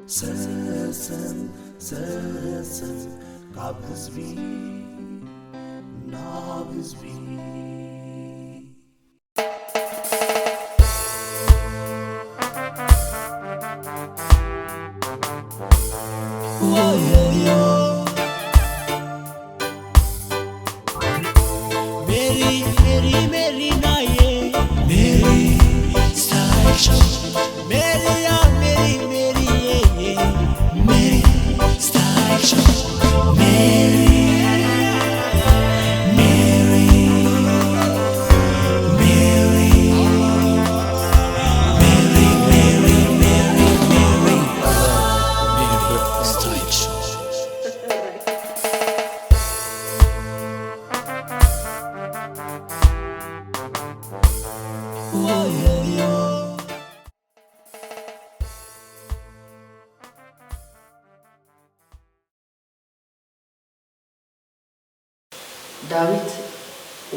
ሰሰን ሰሰን ካብ ህዝቢ ናብ ህዝቢ። Mary, Mary, Mary, naye. Mary, style show. Mary, yeah, Mary, Mary, yeah, yeah. Mary, style show. Mary, Mary, Mary, Mary, Mary, Mary, Mary, style show. ዳዊት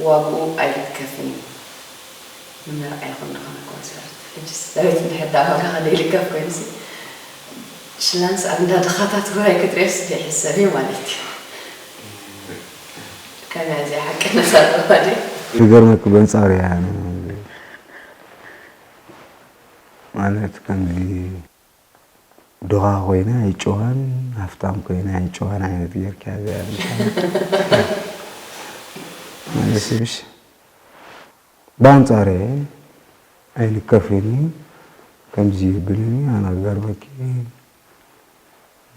ዋግኡ ኣይልከፍን እዩ። ንመርዓ ይኹን ዝኾነ ኮንሰርት። ሕጅስ ዳዊት እንድሕር ደኣ ዋጋኻ ዘይልከፍ ኮይኑሲ፣ ሽላንስ ኣብ እንዳ ድኻታት ውራይ ክትሪኦስ ዘይሕሰብ እዩ ማለት እዩ። ከመይ እዚኣ ሓቅነት ኣለዋ ድዩ? ይገርመኪ፣ በንጻሩ እያ። ማለት ከምዚ ድኻ ኮይነ ኣይጭዋን፣ ሃፍታም ኮይነ ኣይጭዋን ዓይነት ጌርካ እዚኣ። ማለት ብሽ፣ ብኣንጻሩ ኣይልከፍን እዩ፣ ከምዚ ይብልን እዩ። ኣነ ክገርመኪ፣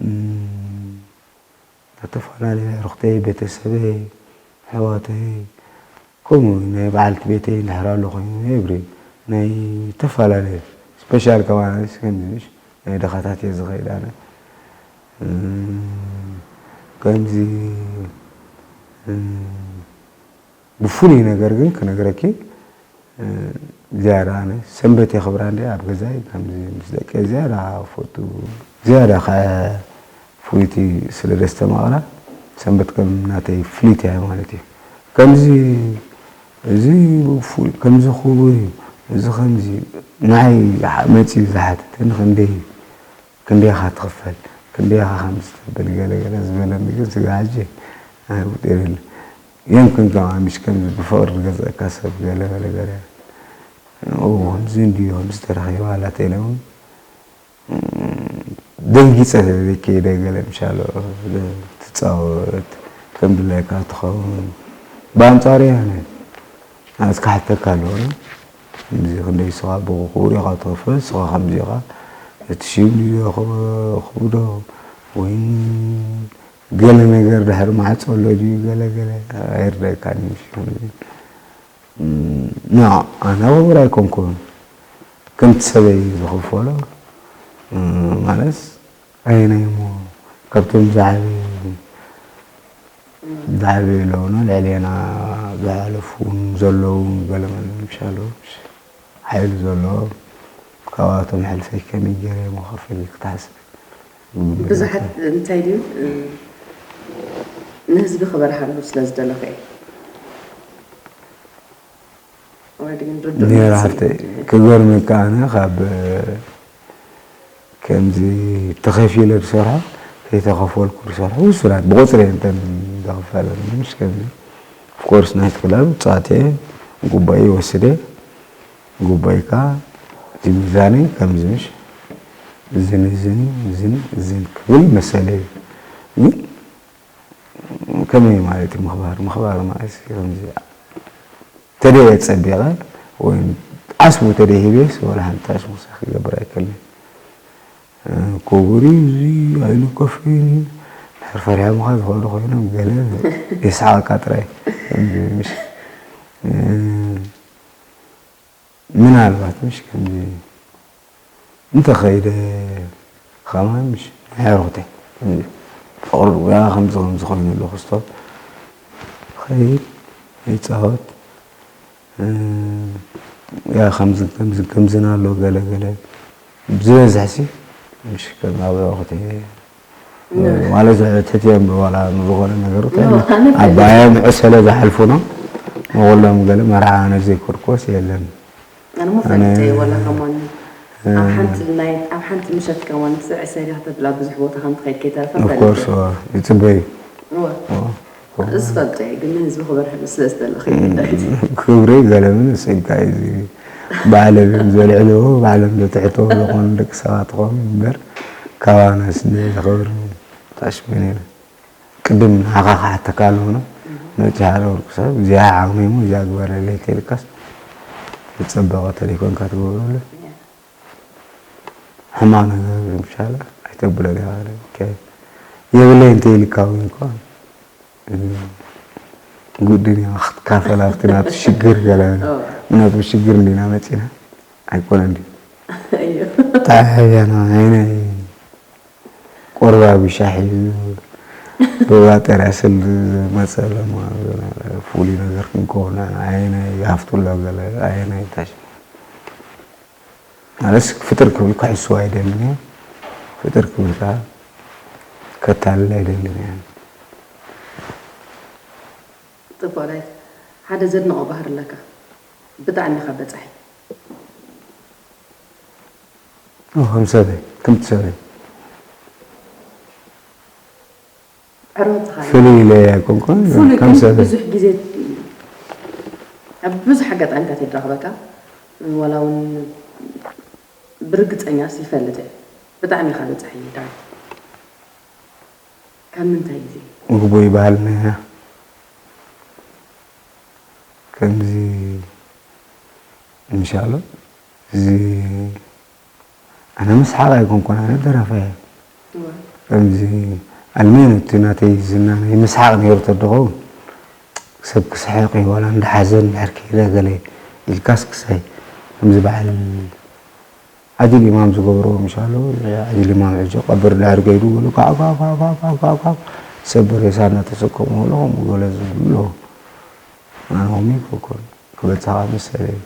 እም፣ ዝተፈላለዩ ኣዕሩኽተይ፣ ቤተሰበይ፣ ኣሕዋተይ፣ ከምኡ ናይ በዓልቲ ቤተይ እንድሕር ኣሎ ኮይኑ፣ ኤቭሪ ናይ ዝተፈላለዩ ስፔሻል ከማን ከምዚ፣ ምሽ፣ ናይ ድኻታት እየ ዝኸይድ ኣነ። እም፣ ከምዚ፣ እም፣ ብፍሉይ ነገር ግን ክነግረኪ፣ እ፣ ዝያዳ ኣነ ሰንበት የኽብራ እንደ ኣብ ገዛይ፣ ከምዚ ምስ ደቂ ዝያዳ ፈቱ፣ ዝያዳ ከ ፍሉይቲ ስለ ደስተማቕራ፣ ሰንበት ከም ናተይ ፍሉይቲ እያ ማለት እዩ። ከምዚ፣ እዚ ፍሉይ፣ ከምዚ ክቡር እዩ፣ እዚ ከምዚ ንዓይ መጺኡ ዝሓተተኒ ክንደይ፣ ክንደይ ኢኻ ትኽፈል፣ ክንደይ ኢኻ ከምዚ ትብል፣ ገለ ገለ ዝበለኒ ግን ስጋ ሕጂ ኣይውጥር የለ። የምክን ከማን ምሽ ከምዚ ብፍቕሪ ዝገዝአካ ሰብ ገለ በለ ገለ፣ ኦ፣ ከምዚ እንድዩ፣ ከምዚ ተረኺባ ኣላ ተኢለ እውን፣ እም፣ ደንጊጸ ስለ ዘይከይደ ገለ ምሻሎ ትጻወት፣ ከም ድላይካ ትኸውን። ብኣንጻሩ ኣነ ኣስካሕተካ ኣለኹ። ከምዚ ክንደይ ንስኻ ብኽቡር ኢኻ ትኸፍል፣ ንስኻ ከምዚ ኢኻ፣ እቲ ሽም ድዩ ክብ-፣ ክብዶ ወይ ገለ ነገር ድሕሪ ማዕጾ ኣሎ ድዩ ገለ ገለ ኣይርደኣካን እዩ። ምሽ ከምዚ፣ እም፣ ኖ፣ ኣነ ክቡር ኣይኮንኩን። ከምቲ ሰበይ ዝኽፈሎ፣ እም፣ ማለት ኣየናይ እሞ ካብቶም ዝዓበዩ፣ ዝዓበዩ ኣለዉና፣ ልዕሌና ዝሓለፉ እውን ዘለዉ ገለ መለ ምሽ ኣለዉ። ሓይሊ ዘለዎም ካብኣቶም ሕልፈይ ከመይ ገይረ እሞ ክኸፍል ኢልኪ ትሓስቢ? ብዙሓት እንታይ ድዩ፣ እ፣ ንህዝቢ ክበርሃሉ ስለ ዝደለኹ እየ። ወይ ግን ርዱእ ኔራ መሲሉ ሓፍተይ፣ እዩ። ክገርመካ ኣነ ካብ ከምዚ ተኸፊለ ዝሰርሖ፣ ከይተኸፈልኩ ዝሰርሖ ውሱናት ብቁጽሪ እየን እተን ዝኸፈለኒ። ምሽ ከምዚ ኦፍኮርስ ናይት ክለብ ጻቴ ጉባኤ ይወስደ፣ ጉባኤ ከኣ እቲ ሚዛነይ ከምዚ ምሽ እዝን እዝን እዝን እዝን ክብል መሰለይ። ግን ከመይ ማለት እዩ ምኽባር? ምኽባር ማለት ከምዚ ተደየ ጸቢቐ ወይ ዓስቡ ተደሂበስ ወላ ሓንቲ ዓስቡ ክሳዕ ክገብር ኣይክእልን። እ፣ ክቡር እዩ፣ እዚ ኣይልከፍን እዩ። ድሕር ፈሪሖምኻ ዝኸዱ ኮይኖም ገለ የስሓቐካ ጥራይ። ከምዚ ምሽ፣ እ፣ ምናልባት ምሽ ከምዚ እንተኸይደ ከማን ምሽ ናይ ኣዕሩኽተይ ከምዚ ፍቕሪ ያ ከምዚ ከምዚ ኮይኑ ኣሎ ክስቶ ኸይድ ይጻወት፣ እ፣ ያ ከምዚ ከምዚ ከምዝን ኣሎ ገለ ገለ ዝበዝሕሲ ምሽ ከም ኣብ ኣዕሩኽተይ ማለት ትሕቲ እዮም ዋላ ንዝኾነ ነገር ኖ፣ እንታይ ኣነ ፈልጥ። ኣባዮም ዕሰለ ዝሓልፉ ነው። ንኹሎም ገለ መርዓ ኣነ ዘይኮርኮስ የለን። ኣነ ሞ ኣነ ፈልጥ ዋላ ከማን ኣብ ሓንቲ ናይ ኣብ ሓንቲ ምሸት ከማን ስዕ ሰሪኻ ተብላ ብዙሕ ቦታ ከም ትኸይድ ከይተረፈ ኦፍኮርስ ይፅበዩ እወ ዝፈልጦ እየ ግን ንህዝቢ ክበርህ ስለ ዝደለኹ ጉዳይ እዚ ክብሪ ገለምን ስኢልካ እዩ ባዕሎም እዮም ዘልዕልዎ ባዕሎም ዘትሕቶ ዝኾኑ ደቂ ሰባት ኾኑ እምበር ካባናስ ዝኸብር ታሽመን የለን ቅድም ንዓኻ ክሓተካ ኣለኹ መፂ ሓደ ወርቂ ሰብ እዚኣ ዓቕመይ እሞ እዚኣ ግበረለይ ተይልካስ ዝፀበቐ ተለይኮንካ ትገብረሉ ሕማቕ ነገር ምሻለ ኣይተብሎ ዲኻ የብለይ እንተ ኢልካ እውን እኳ ግድን እያ ክትካፈል ኣብቲ ናቱ ሽግር ገለ ምክንያቱ ብሽግር እንዲና መፂና ኣይኮነ እንዲ ጣሕያና ናይ ናይ ቆርባ ብሻሕ እዩ ብባጠርያ ስል ዝመፀ ለማ ፍሉይ ነገር ክንከውን ኣየናይ ሃፍቱላ ገለ ኣየናይ ታሽ ማለትስ ፍጥር ክብል ክሕስው ኣይደልን እየ ፍጥር ክብል ከዓ ከታልል ኣይደልን እየ ጥቡቕ ዳዊት ሓደ ዘድንቖ ባህሪ ኣለካ ብጣዕሚ ኢኻ በፃሒ ከም ሰበይ ከምቲ ሰበይ ፍልይ ኢለ ኣይኮንኩን ከም ሰብ ብዙሕ ግዜ ኣብ ብዙሕ ኣጋጣሚታት ይራኽበካ ዋላ እውን ብርግፀኛስ ይፈልጥ እየ ብጣዕሚ ኢኻ በፃሒ ዳዊት ካብ ምንታይ ግዜ ምግቦ ይበሃል ነያ ከምዚ እንሻሎ እዚ ኣነ ምስሓቕ ኣይኮንኩን ኣነ ደራፋ እየ ከምዚ ኣልሜን እቲ ናተይ ዝና ናይ ምስሓቕ ነይሩ ተድኸውን ሰብ ክስሕቕ እዩ ዋላ እንዳ ሓዘን ድሕር ከይደ ገለ ኢልካስ ክሳይ ከምዚ በዓል ዓዲል ኢማም ዝገብርዎ ምሻሎ ዓዲል ኢማም ሕጂ ቀብር ድሕር ከይዱ ገሉ ካዕኳኳኳኳኳኳ ሰብ ሬሳ እናተሰከሙ ገለ ከምኡ ገለ ዝብሉ ኣለዉ ኣነ ከምኡ ይኮኮን ክበፅኻ መሰለይ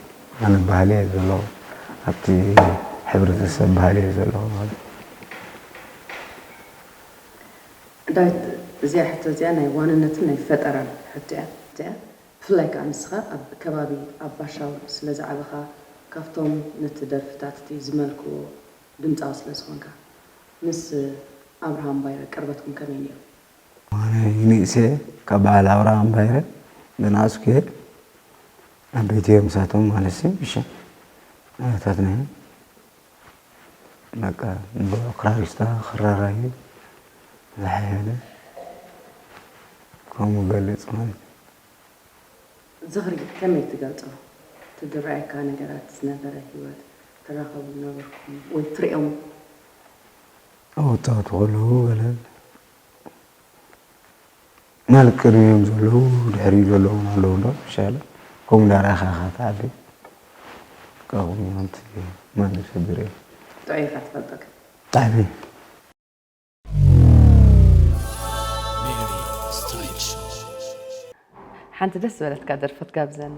ኣነ ባህሊ እየ ዘለኹ ኣብቲ ሕብረተሰብ ባህሊ እየ ዘለኹ ማለት ዳዊት እዚኣ ሕቶ እዚኣ ናይ ዋንነትን ናይ ፈጠራን ሕቶ እያ እያ ብፍላይ ከዓ ንስኻ ኣብ ከባቢ ኣባሻውል ስለ ዝዓበኻ ካብቶም ነቲ ደርፍታት እቲ ዝመልክዎ ድምፃዊ ስለ ዝኾንካ ምስ ኣብርሃም ባይረ ቅርበትኩም ከመይ ነይሩ? ንእሰ ካብ በዓል ኣብርሃም ባይረ ብንኣስ ክሄድ ኣብ ቤት እዮም ምሳቶም ማለት ሲ ብሸ ኣያታትና እዮም በቃ ንብዑ ክራሪስታ ክራራዩ ዝሓየለ ከምኡ ገልፅ ማለት ዝኽሪ ከመይ ትገልፆ? እቲ ዝረኣየካ ነገራት ዝነበረ ህይወት ትራኸቡ ነበርኩም ወይ ትሪኦም? ኣወጣቱ ከለዉ ገለ ማለት ቅድሚኦም ዘለዉ ድሕሪ ዘለዉ ኣለዉ ዶ ይሻለ ከምኡ እንዳረኣኻ ኢኻ ትዓቢ ካብኡ ምንንቲ ማንም ሰብ ይርኢ ጥዑይ ኢኻ ትፈልጠካ ብጣዕሚ ሓንቲ ደስ ዝበለትካ ደርፊ ትጋብዘና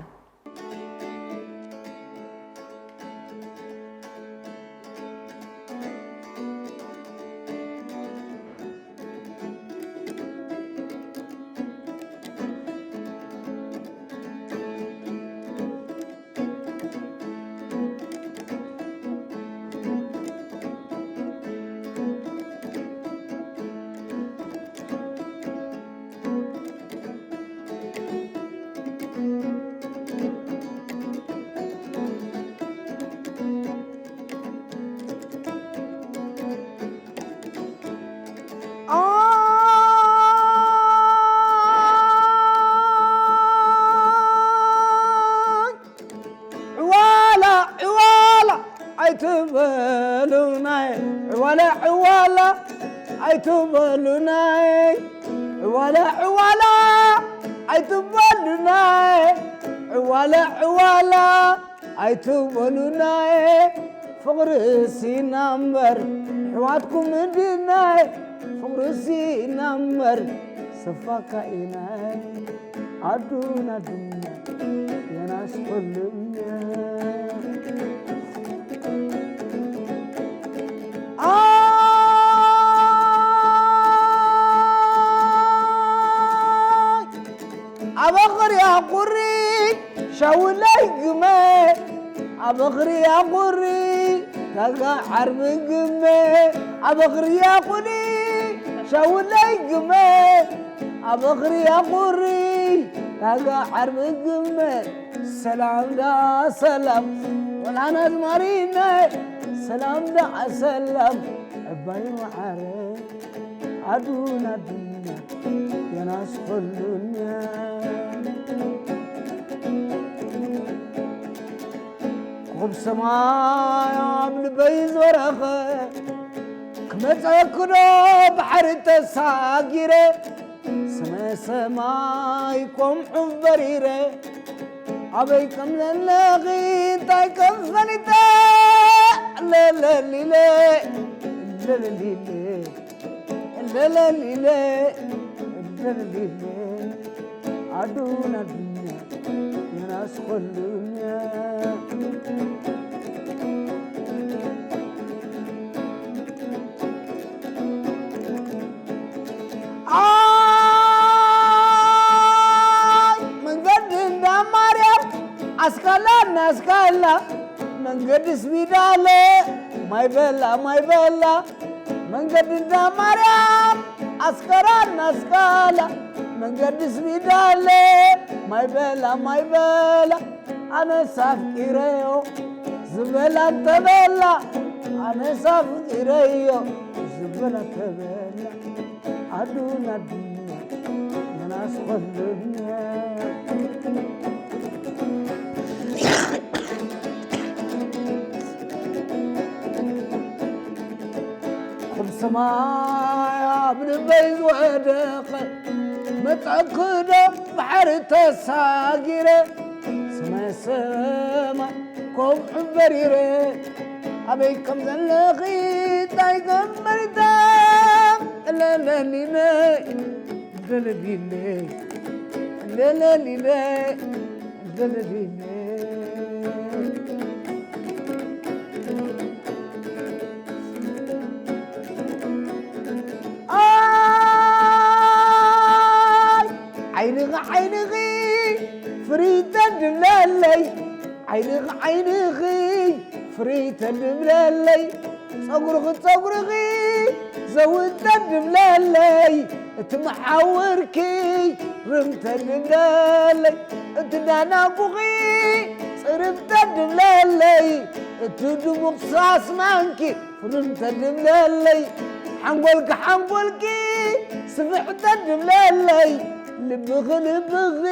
ዕዋላ ዕዋላ ኣይትበሉናይ ዕዋላ ዕዋላ ኣይትበሉናይ ዕዋላ ዕዋላ ኣይትበሉናይ ዕዋላ ዕዋላ ኣይትበሉናይ ፍቕሪ ሲና እምበር ኣሕዋትኩም እንድናይ ፍቕሪ ሲና እምበር ሰፋካ ኢናይ ኣዱን ኣዱን የናስ ኩሉም ኣበኽርያ ቁሪ ሻውለይ ግመ ኣበኽርያ ቁሪ ታጋ ዓርቢ ግመ ኣብ ኣኽርያ ቁሪ ሻውለይ ግመ ኣብ ኣኽርያ ቁሪ ታጋ ዓርቢ ግመ ሰላም ዳ ሰላም ወላና ዝማሪነ ሰላም ዳ ሰላም ዕባይ ማዓረ ኣዱና ኣዱና የናስኸሉኛ ኮኸብ ሰማይ ኣብ ልበይ ዝበረኸ ክመፀክዶ ባሕሪ ተሳጊረ ሰማይ ሰማይ ኮምዑ በሪረ ኣበይ ከም ዘለኺ እንታይ ከም ፈሊጠ ለለሊለ ለለሊለ ለለሊለ ለለሊለ ኣዱና ኣዱኛ የናስኸሉኛ ኣይ መንገዲ እንዳ ማርያም ኣስካላ እናስካላ መንገዲ ስቢዳለ ማይበላ ማይበላ መንገዲ እንዳ ማርያም ኣስከራ እናስካላ መንገዲ ስቢዳለ ማይበላ ማይበላ ኣነስ ኣፍቂረዮ ዝበላ ተበላ ኣነስ ኣፍቂረዮ ዝበላ ተበላ ኣዱና ኣዱና መናስ ኸሉኛ ከም ሰማይ ኣብ ልበይ ዝወደቐ መጸክዶ ባሕሪ ተሳጊረ ሰማይ ሰማይ ኮምዑ በሪረ ኣበይ ከም ዘለኺ እንታይ ገመሪታ ለለሊለ ለለሊለ ለለሊለ ለለሊለ ኣይ ዓይንኺ ዓይንኺ ፍርይ ተድብለለይ ዓይንኺ ዓይንኺ ፍርይ ተድብለለይ ጸጉርኺ ጸጉርኺ ዘውድ ተድብለለይ እቲ መሓውርኪ ርም ተድብለለይ እቲ ዳናጉኺ ጽርብ ተድብለለይ እቲ ድሙቕ ሳስማንኪ ፍርም ተድብለለይ ሓንጎልኪ ሓንጎልኪ ስፍሕ ተድብለለይ ልብኺ ልብኺ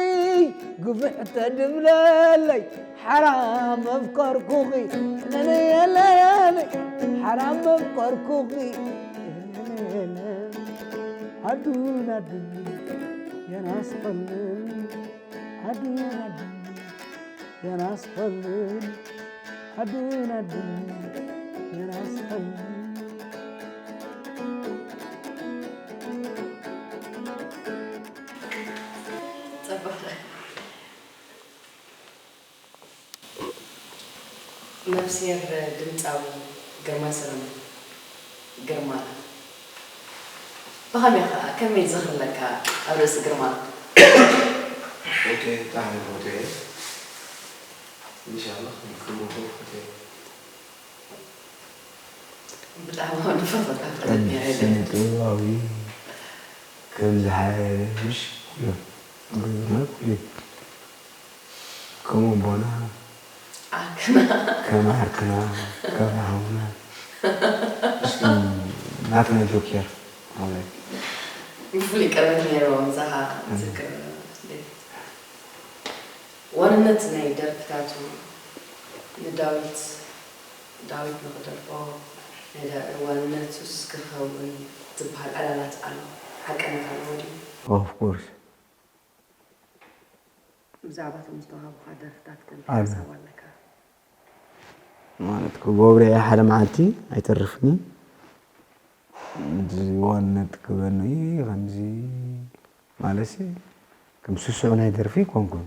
ግፍሕ ተድብለለይ ሓራም መፍቀርኩኺ ለለየለየለ ሓራም መፍቀርኩኺ ለለየለ ኣዱን ኣዱን የናስኸልን ኣዱን ኣዱን የናስኸልን ኣዱን ኣዱን የናስኸልን ጽቡቕ። ነፍስሄር ድምጻዊ ግርማይ ሰሎሞን፣ ግርማ፣ ብኸመይ ኸ፣ ከመይ ዝኽርለካ ኣብ ርእሲ ግርማ? ኦኬ፣ ብጣዕሚ ፈትየ። ኢንሻላህ፣ ክምርቶ ፈትየ። ብጣዕሚ ንፈትወካ ፍጥረት እያ። ስነ ጥበባዊ ከም ዝሓየሽ ኩሉ ግርማ ኩሉ ከም ኣቦና ዓርክና ከም ዓርክና ከም ሓውና እስኪ ናትና ጆኬር ማለት ብፍሉይ ቅርበት ነይርዎ ምሳኻ ዝክር ዋንነት ናይ ደርፍታቱ ንዳዊት ዳዊት ንኽደርፎ ናይ ዳ- ዋንነቱስ ክኸውን ዝበሃል ዕላላት ኣሎ ሓቅነት ኣለዎ ድዩ? ኦፍኮርስ ብዛዕባ እቶም ዝተዋህቡኻ ደርፍታት ከ ኣሎ። ሓሳብ ኣለካ? ማለት ክገብሮ እየ ሓደ መዓልቲ ኣይተርፍኒ እዚ ዋንነት ክበኒ ከምዚ ማለትሲ ከም ስሱዕ ናይ ደርፊ ኣይኮንኩን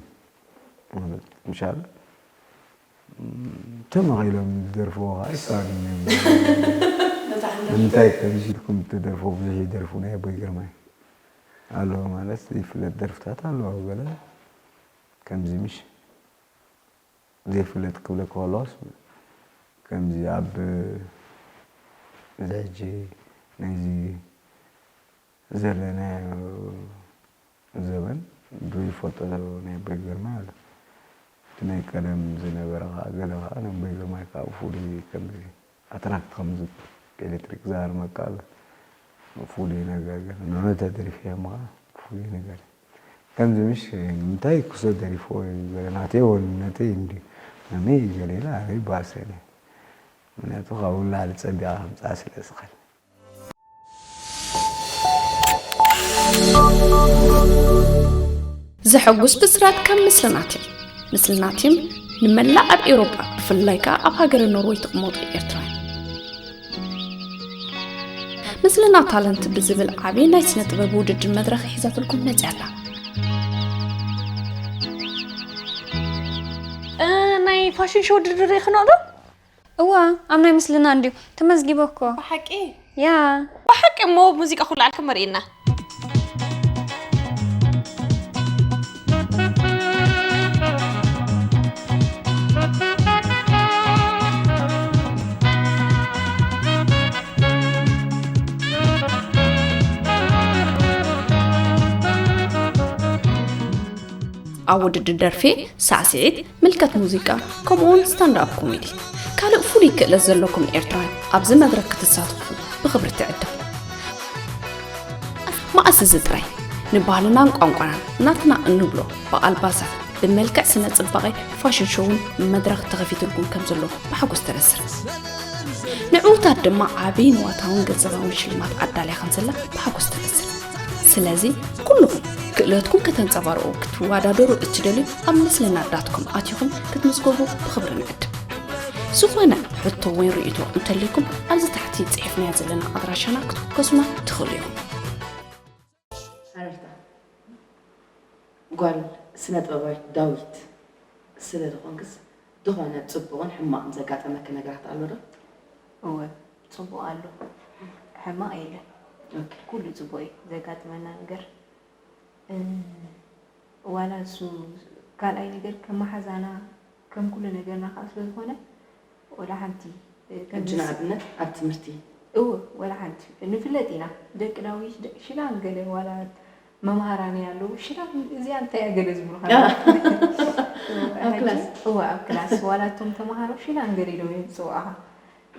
ማለት ምሻል ተመቒሎም ዝደርፍዎ ከዓ ይሳግም እዮም ነታ ሕንዳ ንምንታይ ከምዚ ኢልኩም ትደርፍዎ ብዙሕ ይደርፉ ናይ ኣቦይ ግርማይ ኣለዎ ማለት ዘይፍለጥ ደርፍታት ኣለዎ ገለ ከምዚ ምሽ ዘይፍለጥ ክብለካ ከለዋስ ከምዚ ኣብ እዚ ሕጂ ናይዚ ዘለናዮ ዘበን ብይፈልጦ ናይ ኣቦይ ግርማይ ኣሎ። እቲ ናይ ቀደም ዝነበረ ኸዓ፣ ገለ ኸዓ ናይ ኣቦይ ግርማይ ካብ ፍሉይ ከምዚ ኣትራክት ከም ዝ-፣ ኤሌክትሪክ ዝሃርመካ ኣሎ። ፍሉይ ነገር ግን ንዑ ተደሪፈዮም ኸዓ ፍሉይ ነገር። ከምዚ ምሽ እንታይ ክሶ ደሪፎ እዩ ገለ ናተይ ወንነተይ እንድዩ። ኣመይ ገለ ኢላ ኣበይ ባሰለ። ምኽንያቱ ካብኡ ንላዕሊ ጸቢቓ ከምጽኣ ስለ ዝኽእል። ዘሐጉስ ብስራት ካብ ምስልና ቲም። ምስልና ቲም ንመላእ ኣብ ኤውሮጳ ብፍላይ ከኣ ኣብ ሃገረ ኖርወይ ትቕመጡ ኤርትራውያን ምስልና ታለንት ብዝብል ዓቢ ናይ ስነ ጥበብ ውድድር መድረኽ ሒዛትልኩም መጺኣ ኣላ። ናይ ፋሽን ሾው ውድድር ርኢኽንኦ ዶ? እዋ ኣብ ናይ ምስልና እንድዩ ተመዝጊበ እኮ። ብሓቂ ያ ብሓቂ እሞ ሙዚቃ ኩሉ ዓልኩም መርኢና። ኣብ ውድድር ደርፊ፣ ሳዕስዒት፣ ምልከት ሙዚቃ፣ ከምኡውን ስታንድ ኣፕ ኮሜዲ። ካልእ ፍሉይ ክእለት ዘለኩም ኤርትራውያን ኣብዚ መድረኽ ክትሳተፉ ብኽብሪ ትዕደሙ። መኣስ እዚ ጥራይ፣ ንባህልናን ቋንቋናን ናትና እንብሎ ብኣልባሳት፣ ብመልክዕ ስነ ጽባቐ ፋሽን ሾውን መድረኽ ተኸፊትልኩም ከም ዘሎ ብሓጎስ ተበስር። ንዕዉታት ድማ ዓቢ ንዋታውን ገንዘባውን ሽልማት ኣዳልያ ከም ዘላ ብሓጎስ ተበስር። ስለዚ ኩልኹም ክእለትኩም ከተንጸባርቑ ክትወዳደሩ እትደልዩ ኣብ ምስልና ዳት ኮም ኣቲኹም ክትምዝገቡ ብኽብሪ ንዕድም። ዝኾነ ሕቶ ወይ ርእይቶ እንተልይኩም ኣብዚ ታሕቲ ጽሒፍናዮ ዘለና ኣድራሻና ክትውከሱና ትኽእሉ ኢኹም። ሃረርታ ጓል ስነ ጥበባዊት ዳዊት ስለ ዝኾንክስ ዝኾነ ጽቡቕን ሕማቕን ዘጋጠመኪ ነገራት ኣሎ ዶ? እወ ጽቡቕ ኣሎ ሕማቕ የለን። ኦኬ። ኩሉ ጽቡቕ እዩ ዘጋጥመና ነገር። እ፣ ዋላ እሱ ካልኣይ ነገር ከም መሓዛና ከም ኩሉ ነገርና ከዓ ስለ ዝኾነ ወላ ሓንቲ እ፣ ከም ሕጂ ምስ- ንኣብነት ኣብ ትምህርቲ እወ ወላ ሓንቲ ንፍለጥ ኢና ደቂ ዳዊት ደቂ ሽላን ገለ ዋላ መምሃራኒ ኣለዉ ሽላን እዚኣ እንታይ እያ ገለ ዝብሉኻ ኣብ ክላስ። እወ ኣብ ክላስ ዋላ እቶም ተምሃሮ ሽላን ገለ ኢሎም እዮም ዝፅውዓኻ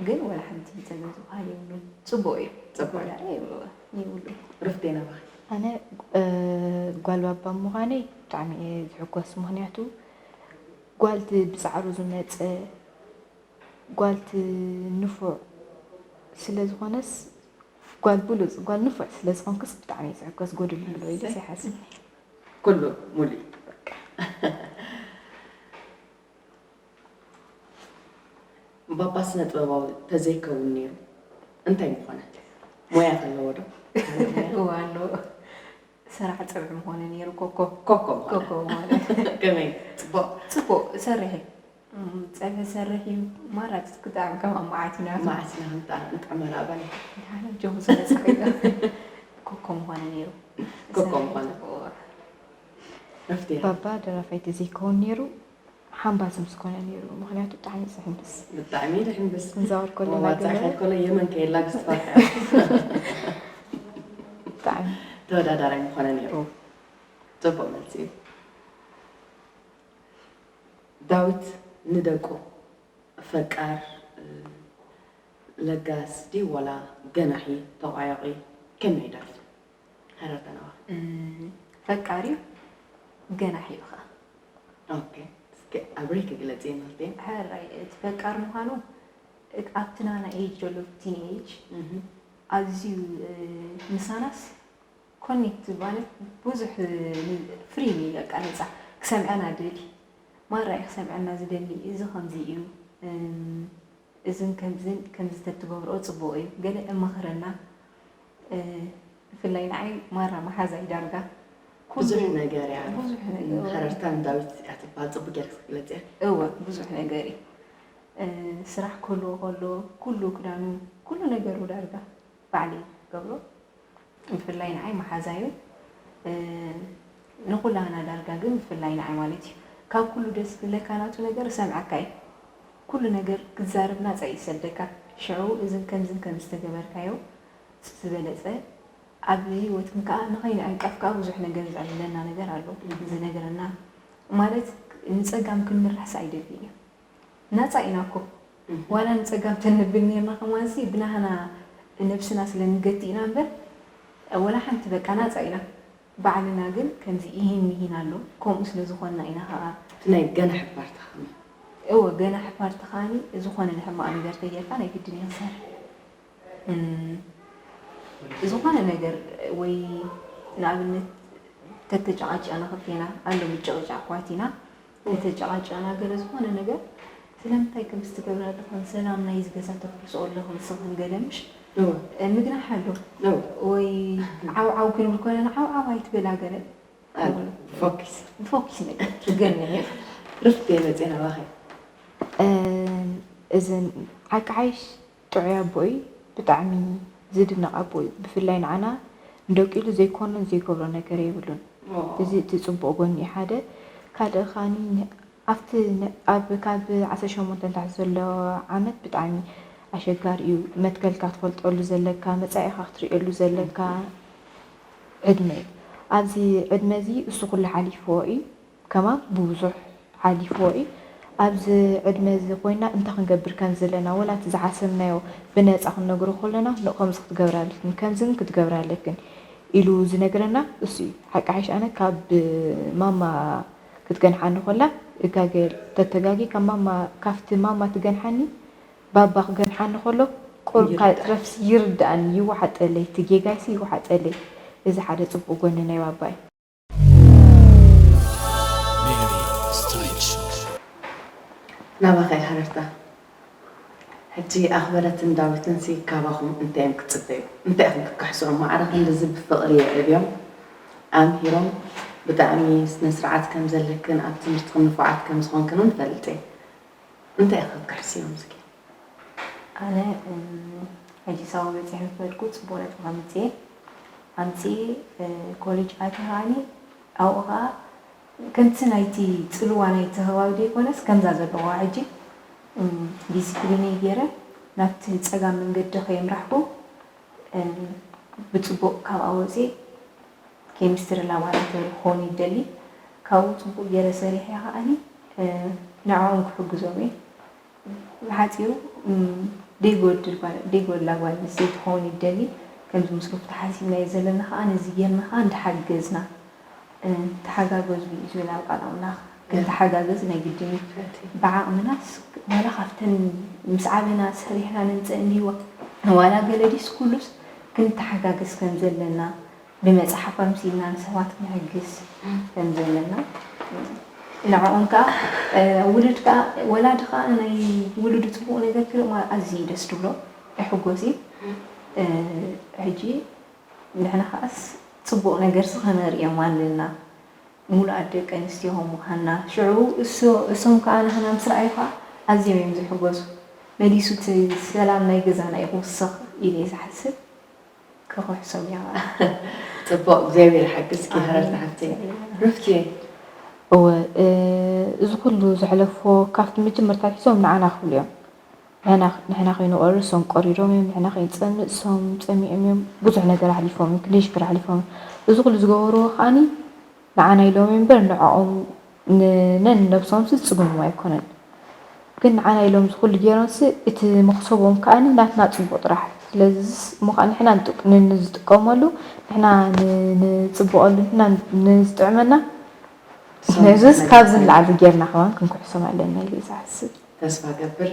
ግን ወላ ሓንቲ ፀገም ዝበሃል የብሉን ፅቡቅ እዩ ፅቡቅ እዩ። ወላ የብሉን ርፍቴ ናባኺ ኣነ እ፣ ጓል ባባ ምዃነይ ብጣዕሚ እየ ዝሕጎስ ምኽንያቱ ጓልቲ ብፃዕሩ ዝመፀ ጓልቲ ንፉዕ ስለ ዝኾነስ ጓል ብሉፅ ጓል ንፉዕ ስለ ዝኾንክስ ብጣዕሚ እየ ዝሕጎስ ጎድል ይብሎ ኢለ ዘይሓስብ ኩሉ ሙሉእ ባባ ስነ ጥበባዊ ተዘይከውን ነይሩ እንታይ ምኾነ ሞያ ከለዎ ዶ እዋ ኣሎ ሰራሕ ፀብሒ ምኾነ ነይሩ ኮኮ ኮኮ ምኾነ ኮኮ ምኾነ ከመይ ፅቡቅ ፅቡቅ ሰርሒ ፀብሒ ሰርሒ ማራ ክጣዕም ከም ኣማዓት ኢና ማዓት ኢና ክንጣ እንጥዕመላ ኣባል ጆም ስለፅኺ ኮኮ ምኾነ ነይሩ ኮኮ ምኾነ። ረፍቲ ባባ ደራፋይ ተዘይከውን ነይሩ ሓምባሲ ምስ ኮነ ነይሩ ምኽንያቱ ብጣዕሚ እዩ ዝሕምብስ ብጣዕሚ እዩ ዝሕምብስ ክንዛወር ከለና ዋፃ ገለ ከሎ የመን ከየላ ብዝትፋርካ ብጣዕሚ ተወዳዳራይ ምኾነ ነይሩ ፅቡቅ መልሲ እዩ ዳዊት ንደቁ ፈቃር ለጋስ ድዩ ዋላ ገናሒ ተቋዮቂ ከመይ ደርፊ ሃረርታ ናባኺ ፈቃር እዩ ገናሒ እዩ ከዓ ኦኬ እስኪ ኣብሪኪ ግለፂ ማለት እዩ ሕራይ እቲ ፈቃር ምዃኑ ኣብቲ ናና ኤጅ ዘሎ ቲን ኤጅ ኣዝዩ ምሳናስ ኮኔክት ማለት ብዙሕ ፍሪ በቃ ነፃ ክሰምዐና ደሊ ማራ እዩ ክሰምዐና ዝደሊ እዚ ከምዚ እዩ እዝን ከምዝን ከምዚ ተትገብርኦ ፅቡቅ እዩ ገለ እመኽረና ብፍላይ ንዓይ ማራ መሓዛይ ዳርጋ ብዙሕ ነገር እያ ብዙሕ ነገር ሃረርታ ንዳዊት እያ ትበሃል ፅቡቅ ጌርክ ክትግለፅ እያ እወ ብዙሕ ነገር እዩ ስራሕ ክህልዎ ከሎ ኩሉ ክዳኑ ኩሉ ነገሩ ዳርጋ ባዕለይ ገብሮ ብፍላይ ንዓይ መሓዛዩ ንኩላህና ዳርጋ ግን ብፍላይ ንዓይ ማለት እዩ ካብ ኩሉ ደስ ዝብለካ ናቱ ነገር እሰምዓካ እዩ ኩሉ ነገር ክትዛረብ ናጻ እዩ ዝሰደካ። ሽዑ እዝን ከምዝን ከም ዝተገበርካዮ ዝበለጸ ኣብ ህይወትኩም ከኣ ንኸይንዕንቀፍ ከኣ ብዙሕ ነገር ዘዕብለና ነገር ኣሎ። ዝነገረና ማለት ንጸጋም ክንምራሕስ ኣይደልን እዩ። ናጻ ኢና እኮ። ዋላ ንጸጋም ተንብል ኔርና ከማንሲ ብናህና ነብስና ስለ ንገቲ ኢና እምበር ወላ ሓንቲ በቃ ናጻ ኢና። ባዕልና ግን ከምዚ ይሂን ምሂን ኣሎ። ከምኡ ስለ ዝኾንና ኢና ከኣ እቲ ናይ ገናሒ ፓርትኻ ከመይ? እወ፣ ገናሒ ፓርትኻኒ ዝኾነ ንሕማቕ ነገር ተጌርካ ናይ ግድን እዩ ክሰርሕ። እም፣ ዝኾነ ነገር ወይ ንኣብነት ተተጨቓጨቕና ክልቴና ኣሎ ምጭቕጫቕ ኳቲና ተተጨቓጨቕና ገለ ዝኾነ ነገር ስለምንታይ ከምዚ ትገብሪ ኣለኽን ሰላም ናይዚ ገዛ ተፍርሶ ኣለኽን ንስኽን ገለ ምሽ እወ። ምግናሕ ኣሎ እወ። ወይ ዓው ዓው ክንብል ኮለና ዓው ዓው ኣይትበላ ገለ ኣሎ። ፎኪስ። ፎኪስ ነገር ትገርመኒ። ርፍት እየ መፅየ ናባኸ። እም፣ እዝን ሓቂ ሓይሽ ጥዑይ ኣቦ እዩ። ብጣዕሚ ዝድነቕ ኣቦ እዩ። ብፍላይ ንዓና ንደቂሉ ዘይኮኖን ዘይገብሮ ነገር የብሉን። ኦ። እዚ እቲ ፅቡቕ ጎኒ እዩ ሓደ። ካልእ ኻኒ ን-፣ ኣብቲ ን-፣ ኣብ ካብ ዓሰርተ ሸሞንተ ንታሕቲ ዘሎ ዓመት ብጣዕሚ ኣሸጋሪ እዩ። መትከልካ ክትፈልጠሉ ዘለካ፣ መጻኢኻ ክትርእየሉ ዘለካ ዕድመ እዩ። ኣብዚ ዕድመ እዚ እሱ ኩሉ ሓሊፍዎ እዩ። ከማን ብብዙሕ ሓሊፍዎ እዩ። ኣብዚ ዕድመ እዚ ኮይና እንታይ ክንገብር ከም ዘለና፣ ወላ እቲ ዝሓሰብናዮ ብነጻ ክንነግሮ ከለና፣ "ኖእ፣ ከምዚ ክትገብራ ኣለክን፣ ከምዚ እውን ክትገብራ ኣለክን" ኢሉ ዝነግረና እሱ እዩ። ሓቂ ሓይሽ ኣነ ካብ ማማ ክትገንሓኒ ከላ፣ እጋገ ተተጋጊ ካብ ማማ፣ ካብቲ ማማ ትገንሓኒ፣ ባባ ክገንሓኒ ከሎ፣ ቁሩብ ካብ ይርዳእ። ረፍሲ ይርዳእኒ፣ ይወሓጠለይ፣ እቲ ጌጋይሲ ይወሓጠለይ። እዚ ሓደ ጽቡቕ ጎኒ ናይ ባባ እዩ። ሜሪ ስትሪት ሾው። ናባኻ እየ ሃረርታ። ሕጂ ኣኽበረትን ዳዊትንሲ ካባኹም እንታይ እዮም ክጽበዩ? እንታይ ኢኹም ክትክሕስዎም? ማዕረ ክንድዚ ብፍቕሪ የዕብዮም፣ ኣምሂሮም፣ ብጣዕሚ ስነ ስርዓት ከም ዘለክን ኣብ ትምህርትኽን ንፉዓት ከም ዝኾንክን እውን እፈልጥ እየ። እንታይ ኢኺ ክትክሕስዮም እስኪ? ኣነ፣ እም፣ ሕጂ ሳዋ በጺሐ ምስ በልኩ ጽቡቕ ነጥቢ ከምጽእ እየ። ኣምጺኤ፣ እ፣ ኮሌጅ ኣትየ ከኣኒ ኣብኡ ከኣ ከምቲ ናይቲ ጽልዋ ናይቲ ከባቢ ዘይኮነስ ከምዛ ዘለዋ ሕጂ፣ እም፣ ዲሲፕሊነይ ገይረ ናብቲ ጸጋም መንገዲ ከየምራሕኩ፣ እም፣ ብጽቡቕ ካብኣ ወጺኤ ኬሚስትሪ ላቦራቶሪ ክኸውን ይደሊ። ካብኡ ጽቡቕ ገይረ ሰሪሐ ከኣኒ፣ እ፣ ንዕኦም ክሕግዞም እየ። ብሓጺሩ፣ እም፣ ደይጎድል ጓል፣ ደይጎድላ ጓል ኣንስተይቲ ክኸውን ይደሊ። ከምዚ ምስ ሩፍታ ሓሲብናዮ ዘለና ከኣ ነዚ ጌርና ከኣ እንዳሓገዝና፣ እ፣ ተሓጋገዙ እዩ ዝብል ኣብ ቃል ኣምላኽ። ክንተሓጋገዝ ናይ ግድን እዩ። እቲ ብዓቕምናስ ዋላ ካብተን ምስ ዓበና ሰሪሕና ነምጽእ እንዲዋ ዋላ ገለ ዲስ ኩሉስ ክንተሓጋገዝ ከም ዘለና ብመጽሓፍ ኣምሲልና ንሰባት ክንሕግዝ ከም ዘለና፣ ንዕኦም ከኣ፣ እ፣ ውሉድ ከኣ፣ ወላዲ ከኣ ናይ ውሉዱ ጽቡቕ ነገር ክርኢ ማለት ኣዝዩ እዩ ደስ ዝብሎ፣ ይሕጎስ እዩ። እ፣ ሕጂ ንሕና ከኣስ ጽቡቕ ነገርሲ ከነርእዮም ኣለና። ምሉኣት ደቂ ኣንስትዮ ከም ምዃንና፣ ሽዑ እሶ-፣ እሶም ከኣ ንሕና ምስ ረኣዩ ከኣ ኣዝዮም እዮም ዝሕጎሱ። መሊሱ እቲ ሰላም ናይ ገዛና እዩ ክውስኽ ኢለ እየ ዝሓስብ። ክኽሕሶም እየ ከኣ። ጽቡቕ፣ እግዚኣብሔር ይሓግዝኪ፣ ኣሜን። ሃረርቲ ሓፍተይ። ሩፍቲ። እወ፣ እ፣ እዚ ኩሉ ዘሕለፍዎ ካብቲ መጀመርታ ኣትሒዞም ንዓና ክብሉ እዮም። ንሕና፣ ንሕና ከይንቆርር እሶም ቆሪሮም እዮም፣ ንሕና ከይንጸምእ እሶም ጸሚኦም እዮም። ብዙሕ ነገር ኣሕሊፎም እዮም፣ ክንደይ ሽግር ኣሕሊፎም እዮም። እዚ ኩሉ ዝገበርዎ ከኣኒ ንዓና ኢሎም እዮም እምበር ንዕኦም ን-፣ ነንነብሶምሲ ዝጽግንዎም ኣይኮነን። ግን ንዓና ኢሎም እዚ ኩሉ ገይሮምሲ እቲ መኽሰቦም ከኣኒ ናትና ጽቡቕ ጥራሕ። ስለዚ እሞ ከኣ ንሕና ንጥቅ-፣ ን-፣ ንዝጥቀመሉ፣ ንሕና ን-፣ ንጽብቐሉ፣ ንሕና ንዝጥዕመና፣ እሶም ነዚስ ነገር ካብዚ ይኾኑ። ንላዕሊ ጌርና ከማን ክንክሕሶም ኣለና ኢለ እየ ዝሓስብ። ተስፋ ገብር።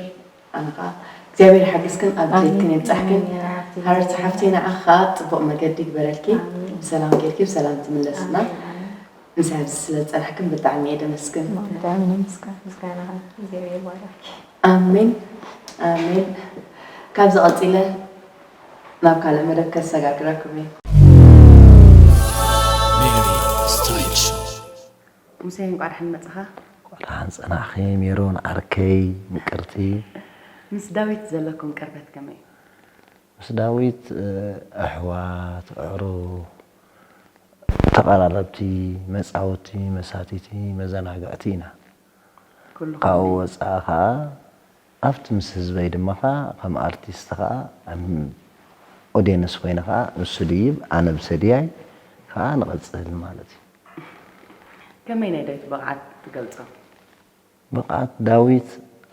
ኣነ ኸዓ እግዚኣብሔር ይሓግዝክን ኣብ ኣሜን። ድሌትክን የብጻሕክን። ኣሜን፣ ሓፍተይ። ሃረርቲ ሓፍተይ ንዓኻ ጽቡቕ መገዲ ይግበረልኪ። ኣሜን። ብሰላም ጌርኪ ብሰላም ትምለስና። ኣሜን፣ ኣሜን። ምሳይ ኣብዚ ስለ ዝጸናሕክን ብጣዕሚ እየ ደመስግን። ብጣዕሚ ነመስግን። ምስጋና እግዚኣብሔር ይባርክ። ኣሜን፣ ኣሜን። ካብዚ ቀጺለ ናብ ካልእ መደብ ከሰጋግራኩም እየ። ሜሪ ስትሪት ሾው። ሙሴ፣ እንቋዕ ደሓን መጻኻ። እንቋዕ ደሓን ጸናሕኺ ሜሮን ዓርከይ ምቅርቲ። ምስ ዳዊት ዘለኩም ቅርበት ከመይ እዩ? ምስ ዳዊት፣ እ፣ ኣሕዋት፣ ኣዕሩኽ፣ ተቐራረብቲ፣ መጻወቲ፣ መሳቲቲ፣ መዘናግዕቲ ኢና። ኩሉ ካብኡ ከመይ? ወጻኢ ኸኣ ኣብቲ ምስ ህዝበይ ድማ ከዓ ከም ኣርቲስት ከዓ ኦድየንስ ኮይነ ከዓ ንሱ ድይብ ኣነ ብሰድያይ ከዓ ንቐፅል ማለት እዩ። ከመይ ናይ ዳዊት ብቕዓት ትገልጾ? ብቕዓት ዳዊት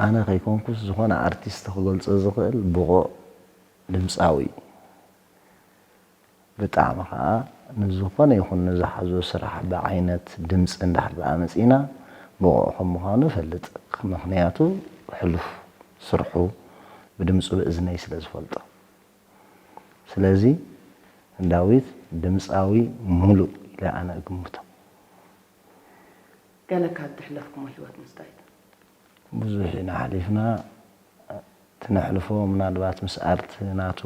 ኣነ ከይኮንኩስ ዝኾነ ኣርቲስት ክገልጾ ዝኽእል ብቑዕ ድምፃዊ እዩ። ብጣዕሚ ከዓ ንዝኾነ ይኹን ንዝሓዞ ስራሕ ብዓይነት ድምፂ እንድሕር ደኣ መፂና ብቑዕ ከም ምዃኑ እፈልጥ። ምኽንያቱ ሕሉፍ ስርሑ ብድምፁ ብእዝነይ ስለ ዝፈልጦ። ስለዚ ዳዊት ድምፃዊ ሙሉእ ኢለ ኣነ እግምቶ። ገለ ካብ ተሕለፍኩሞ ህይወት ምስ ዳዊት? ብዙሕ ኢና ሓሊፍና። እቲ ነሕልፎ ምናልባት ምስ ኣርት ናቱ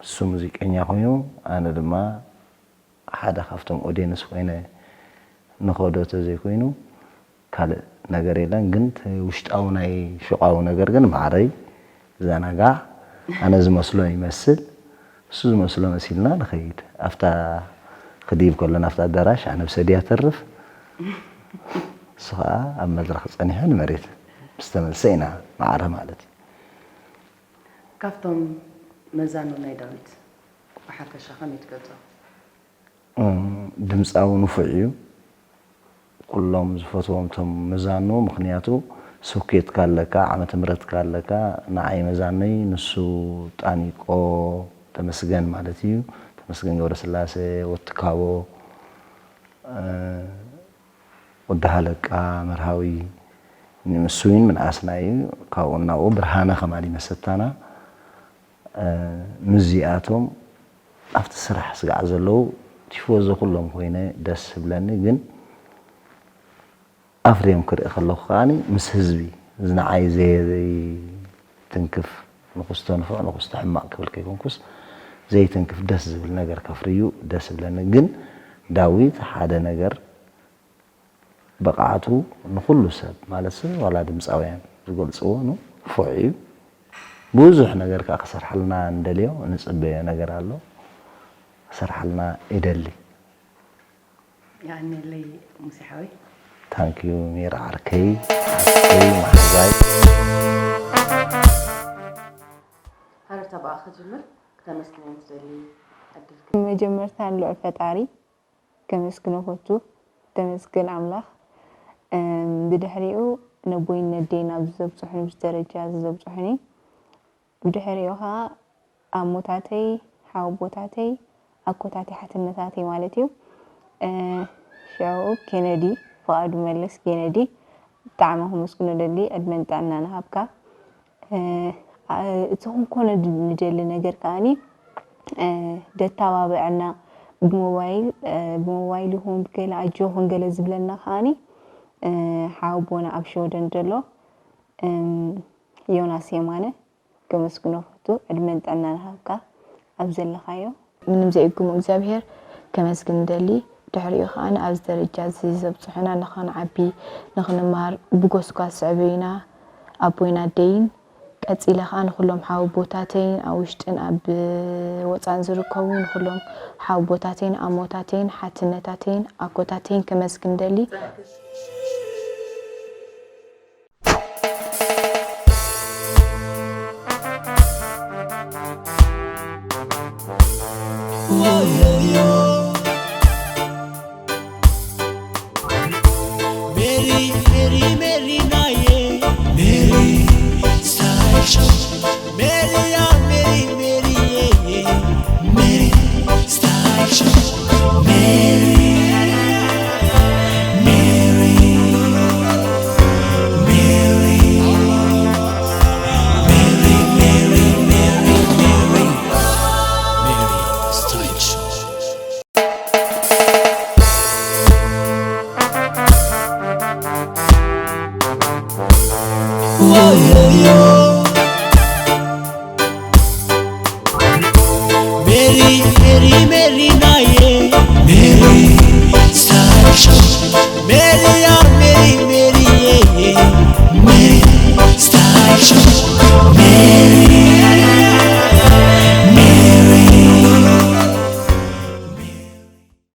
ንሱ ሙዚቀኛ ኮይኑ ኣነ ድማ ሓደ ካብቶም ኦድየንስ ኮይነ ንኸዶ ተዘይኮይኑ ካልእ ነገር የለን። ግን እቲ ውሽጣዊ ናይ ሹቓዊ ነገር ግን ማዕረይ ዘናጋዕ ኣነ ዝመስሎ ይመስል እሱ ዝመስሎ መሲልና ንኸይድ። ኣብታ ክድይብ ከሎ ናብታ ኣዳራሽ ኣነ ብሰድያ ተርፍ እሱ ከዓ ኣብ መድረኽ ጸኒሑ ንመሬት ምስ ተመልሰ ኢና ማዕረ ማለት እዩ። ካብቶም መዛኑ ናይ ዳዊት ብሓፈሻ ከመይ ትገልጾ? ድምፃዊ ንፉዕ እዩ። ኩሎም ዝፈትዎም እቶም መዛኑ ምኽንያቱ ስኬትካ ኣለካ ዓመተ ምህረትካ ኣለካ። ንዓይ መዛነይ ንሱ ጣኒቆ ተመስገን ማለት እዩ። ተመስገን ገብረስላሴ ወትካቦ ወዲ ሃለቃ መርሃዊ ንምስዊን ምንኣስና እዩ። ካብኡ እናብኡ ብርሃነ ከማሊ መሰታና ምስዚኣቶም ኣብቲ ስራሕ ስጋዕ ዘለዉ ቲፎዞ ኩሎም ኮይነ ደስ ዝብለኒ ግን ኣፍርዮም ክርኢ ከለኹ ከዓኒ ምስ ህዝቢ እዚ ንዓይ ዘይትንክፍ ንኹስቶ ንፉዕ ንኹስቶ ሕማቕ ክብል ከይኮንኩስ ዘይትንክፍ ደስ ዝብል ነገር ከፍርዩ ደስ ዝብለኒ ግን ዳዊት ሓደ ነገር ብቕዓቱ ንኹሉ ሰብ ማለት ዋላ ድምፃውያን ዝገልፅዎ ንፉዕ እዩ። ብዙሕ ነገር ከዓ ክሰርሓልና እንደልዮ ንፅበዮ ነገር ኣሎ ክሰርሓልና ይደሊ። የቐንየለይ ሙሴ ሓወይ። ታንኪዩ ሚራ ዓርከይ ዓርከይ መሓዛይ። ሃረርታ ብኣኻ ክጅምር ክተመስግነኒ ትደሊ ዕድል መጀመርታ ንልዑል ፈጣሪ ከመስግኖ ፈቱ። ተመስገን ኣምላኽ። ብድሕሪኡ ነቦይን ነዴን ኣብዚ ዘብፅሑኒ፣ ኣብዚ ደረጃ እዚ ዘብፅሑኒ። ብድሕሪኡ ከዓ ኣሞታተይ፣ ሓወቦታተይ፣ ኣኮታተይ፣ ሓትነታተይ ማለት እዩ። ሽዑ ኬነዲ፣ ፍቓዱ መለስ ኬነዲ፣ ብጣዕሚ ከመስግኖ ደሊ፣ ዕድመን ጥዕናን ይሃብካ። እቲ ክንኮኖ ንደሊ ነገር ከዓኒ ደተባብዐና ብሞባይል ብሞባይል ይኹን ብገለ ኣጆኹን ገለ ዝብለና ከዓኒ ሓወቦና ኣብ ሸወደን ዘሎ ዮናስ የማነ ከመስግኖ ፈቱ ዕድመን ጥዕናን ሃብካ ኣብ ዘለኻዮ። ምንም ዘይእግሞ እግዚኣብሔር ከመስግን ደሊ ድሕሪኡ ከዓ ኣብዚ ደረጃ እዚ ዘብፅሑና ንኸንዓቢ ንኽንምሃር ብጎስጓስ ስዕበዩና ኣቦይን ኣደይን ቀፂለ ከዓ ንኩሎም ሓወቦታተይን ኣብ ውሽጥን ኣብ ወፃን ዝርከቡ ንኩሎም ሓወቦታተይን ኣሞታተይን ሓትነታተይን ኣኮታተይን ከመስግን ደሊ።